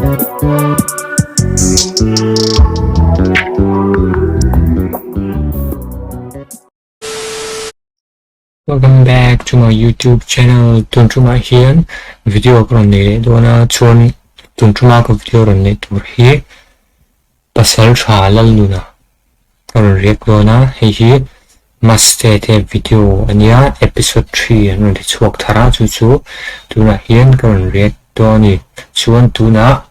Welcome back to my YouTube channel. Tun tumah hian video ka rawn nei leh dawn a, chuan tun tuma ka video rawn neih tur hi Pasal tha Lalnuna ka rawn react dawn a, hei hi Maste te video a nia, episode 3 an rawn ti chhuak thar a, chu chu tunah hian ka rawn react dawn a ni. Chuan tunah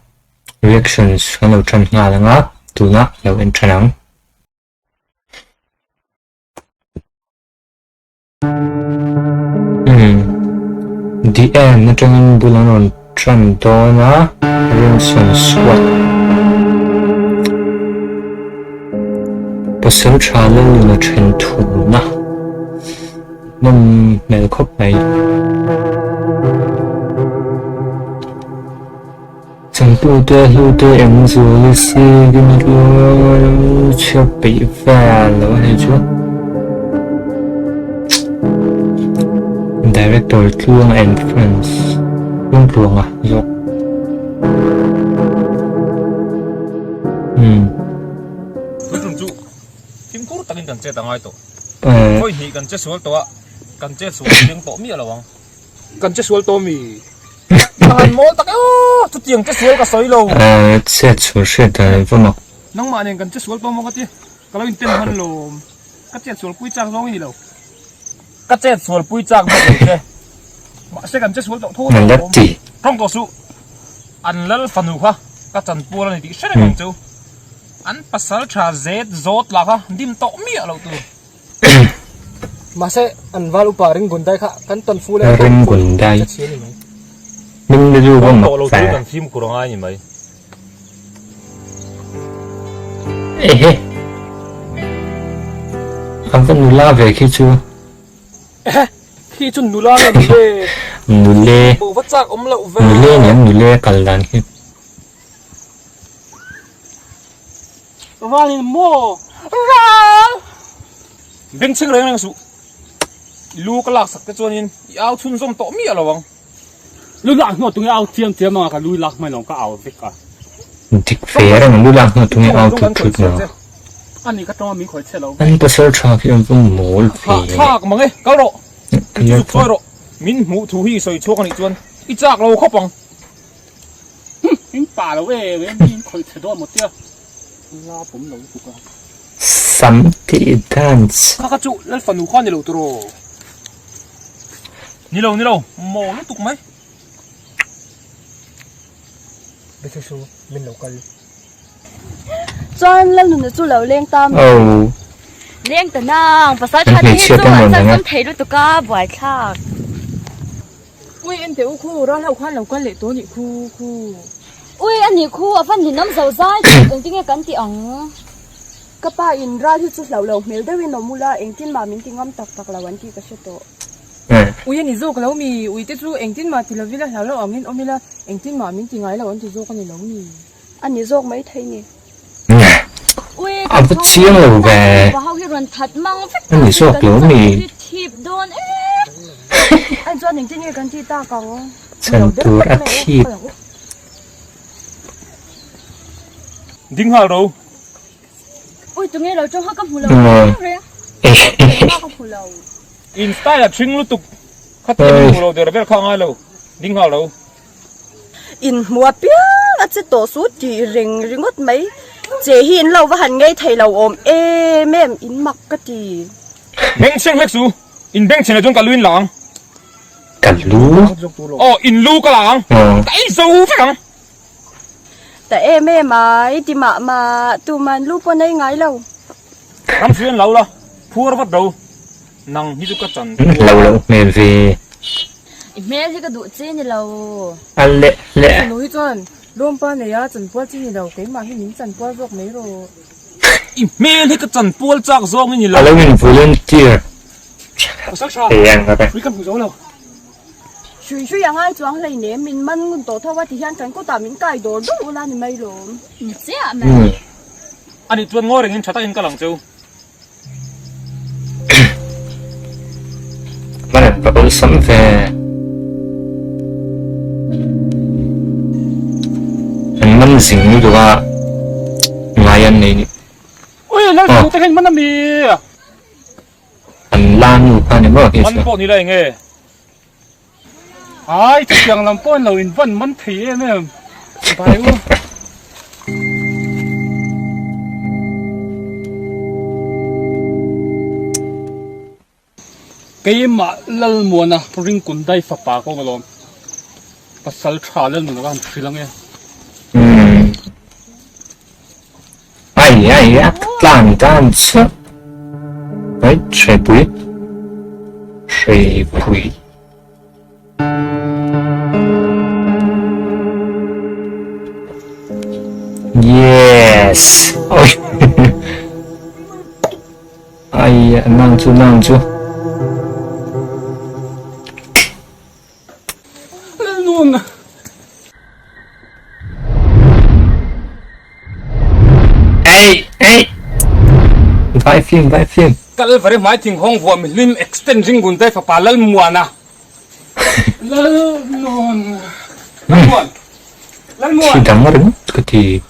reactions kan lo tan nghal ang a, tunah lo en tan ang. Umm The end atangin bul an rawn tan dawn a Rinson squad Pasal tha Lalnuna then thumna nawm hmel khawp mai. Changtute hlute eng zual si chhiar peih vel lo a ni chu. Director Tluanga and Friends Tluang Tluanga zawk. Hmm. Tun chu fimkhur takin kan chet a ngai tawh. Khawi hnih kan che sual tawh a, kan chet sual chiang tawh miah lo ang. Kan che sual tawh mi? Ka han mawl tak e aw, chutiang che sual ka sawi lo. Chet sual hriat dan an va mak. Nangmah nen kan che sual tawh maw ka ti, ka lo inten hman lo. Ka chet sual pui chak zawng i ni lo. Ka chet sual pui chak bawk lo che. Mahse kan che sual tawh tho lo. Tawng tawh suh. An lal fanu kha ka chanpual a ni tih hre reng ang chu. An pasal tha zet zawt lah kha dim tawh miah loh tur. Mahse an val upa Ringgundai kha kan tawn fu leh Ringgundai Min ni lu vang mak fe. Kan fimkhur a ngai ni mai. Ehe. An va nula ve khi chu. Ehe khi chu nula nge nule. Nule. Bo va chak awm loh ve. Nule niang nule kal dan khi. Valin maw ral beng chheng reng reng suh i lu ka lak sak te chuanin i au chhun zawm tawh miah lo ang. Lu lak hnuah tunge au thiam thiam anga ka lu lak hmai lawng ka au vek a. Dik ve reng lu lak hnuah tunge au thut thut maw. Ani ka tawng a min khawi chhe lo. An pasal tha khi an va mawl ve. Thlak mang e kal rawh min chu zuk sawi rawh min hmuh thu hi i sawi chhuak anih chuan i chak lo khawp ang. In pa lo e min khawih chhe dawn maw tia la pawm lo lutuk a. Sam tih dance. Kha kha chu lal fanu kha ni lo tiraw. Ni lo ni lo maw lutuk mai. Bethel chu min lo kal. Chuan Lalnuna chu lo leng ta mai. Oh. Leng ta nang pasal tha te hi chu an chak zawm thei lutuk a buaithlak. Ui en teh u khu, ral ho khan lo kal leh tawh a nih khu khu. Ui a nih khu, a van ninawm zo zai tih engtin nge kan tih ang? Ka pa in ral hi chu hlauh lo hmel deuhin awm ula, engtin mah min ti ngam tak tak lo an tih ka hre tawh. Ui a ni zawk lo mi, ui te chu engtin mah ti lovila hlau lo angin awm ila, engtin mah min ti ngai lo an ti zawk a ni lo mi? A ni zawk mai thei ni. Ui A va chiang lo ve. Ho hi rawn that mang vek A ni zawk lo mi? Thip dawn em. An chuan engtin nge kan tih tak ang? Chhan tur a thip. Ding nghal ro. Ui tunge lo tawng kha ka hmu lo reng reng. Ka hmu lo. In style a thring lutuk. Khatia min hmu lo der vel kha a ngai lo. Ding nghal ro. Inhmu apiang a che tawh su tih reng ringawt mai che hi in lo va han ngei thei lo awm em em in mak ka ti. Beng chheng hlek su, in beng chhen ah chuan ka lu in la ang. Ka lu? Aw in lu ka la ang, ka ei zo vek ang. Ta em em a, i ti mah mah, tuman lu pawn ei ngai lo. Ram hri an lo la, phuar vat ro. Nang hi chu ka chan Lo lo hmel ve. I hmel hi ka duh chi ni lo. A leh leh. Fanu hi chuan lawmpa nei a chanpual chi ni lo, keimah hi min chanpual zawk mai rawh. I hmel hi ka chanpual chak zawng i ni lo. A lo in volunteer Pasal tha, thei ang a. Ui ka hmu zo lo. Hrui hrui a ngai chuang hleinem, min man ngun tawh tho a ti hian kan kutah min kai dawr dawr ula ni mai lawm. Ni chiah mai. Ani chuan ngawi rengin tha takin ka lang cheu. Hman ka awlsam ve. An zing lutuk a ngai an nei ni. Ui lal chu te khan man ami. An la nu kha ni maw Man pawh ni la enge. Ai chutiang lam pawh an lo in van man thei em em bai u. Keimah Lalmuana Ringkundai fapa ka awm alawm. Pasal tha Lalnuna ka han hrilh ange. Umm. Ai ai a tlan dan chiah. Ai hreipui. Hreipui. Yes. Oi. Ai nang chu nang chu. Lalnun. Ei ei. Vai film vai film. Kalvari hmai thing hawng vuah mihlim extend ringun dai fapa Lalmuana. Lalnun. Lalmuan. Lalmuan. Thi dang ringawt ka ti.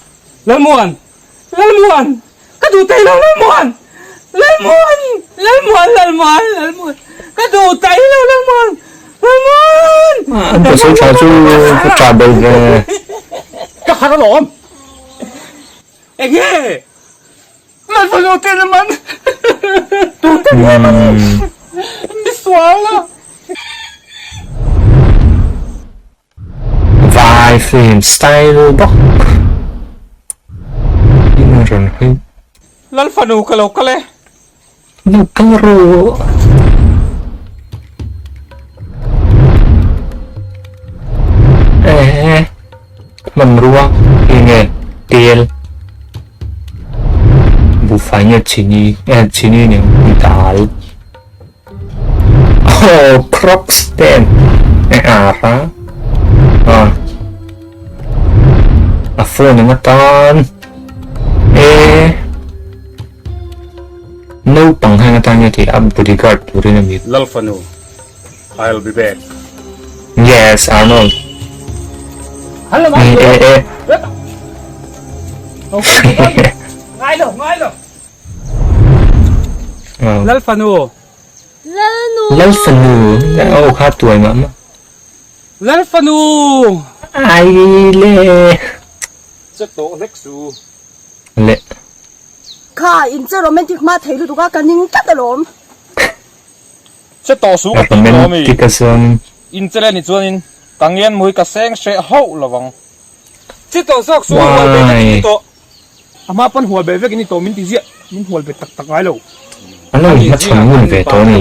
Lalmuan. Lalmuan! Ka duh thei lo Lalmuan! Lalmuan! Lalmuan! Lalmuan! Lalmuan! Ka duh thei lo Lalmuan! Lalmuan! An pasal tha chu ka tah bel ve. Ka har alawm. Enge? Lalfanu te na man. Tu te nge man? Mi sual a. Vai film style bawk in a rawn hawi. Lal fanu ka lo kal e. Lo kal rawh. Eh hmanrua enge tel buhfai nge chini eh chini nen dal. Oh, Crocs ten. Eh, ara. Ah. A phone ang atan. Eh. Naupang hang atan nge ti a bodyguard turin ami. Lalfanu, I'll be back. Yes, Arnold. Hello, Eh, eh, eh. Ngai lo, ngai lo. Lalfanu. Lalnu. Lalfanu. Aw kha tuai mah mah. Lalfanu. Ai le. Che tawh hlek su. Le. Kha in che romantic hma thei lutuk a ka ning tlat alawm. Che tawh su ka tih tawh ami. Romantic a chuan. In che le ni chuanin ka ngen mui ka seng hreh hauh lovang. Che tawh zawk su hual ve vek in ni tawh. A hma pawn hual ve vek in ni tawh min ti ziah, min hual ve tak tak ngai lo. An lo inhmachhawn ngun ve tawh a ni.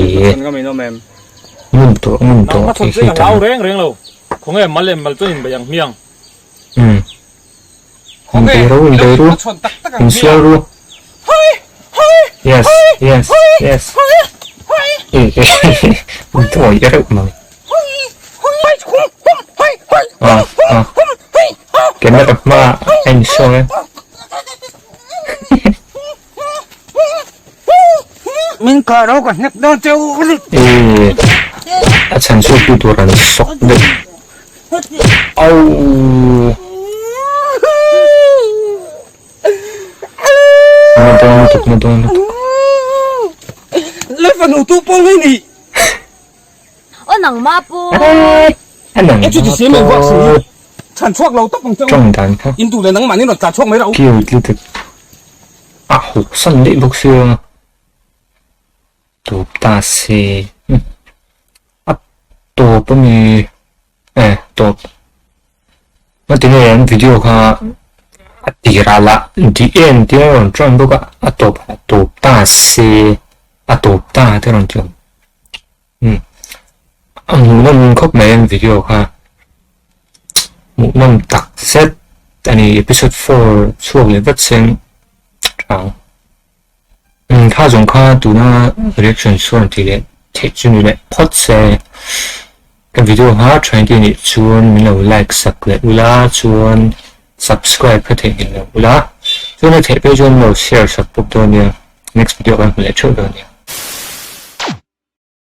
Ngun tawh ngun tawh tih hi Nang hlau reng reng lo. Khawnge mal em mal chuan inbei ang hmiang. Umm. Inbei ru inbei ru. Insual ru. Yes yes yes. Dawi reuh mai. Ah ah. Camera hma a insawn e. Min kah ro ka hnek dawn che u. Eh a chhan chu tu tur an sawk deuh. Au. Na dawn lutuk na dawn lutuk. Le fanu tu pawh nge ni. Aw nangmah pawh. A nangmah pawh. Chhan chhuak lo tawp ang che u. Tawng dan kha. In duh leh nangmah nen rawn tlan chhuak mai rawh u. Cute lutuk. A hawk san daih bawk sia. Tawp ta se. A tawp ami. Eh tawp. Ngatinge an video kha a tirah lah the end tia rawn tawng bawk a, a tawp ah tawp ta se a tawp ta te rawn ti awm. Umm a hmuhnawm khawp mai an video kha hmuhnawm tak zet a ni episode 4 chhuak leh vat seng tha ang. Umm kha zawng kha tuna reaction chuan tih leh theih chu ni leh phawt se ka video kha tha engtin nih chuan min lo like sak leh ula chuan subscribe kha theih ngei lo ula chuan a theih phei chuan min lo share sak bawk dawn nia next video kan hmu leh theuh dawn nia.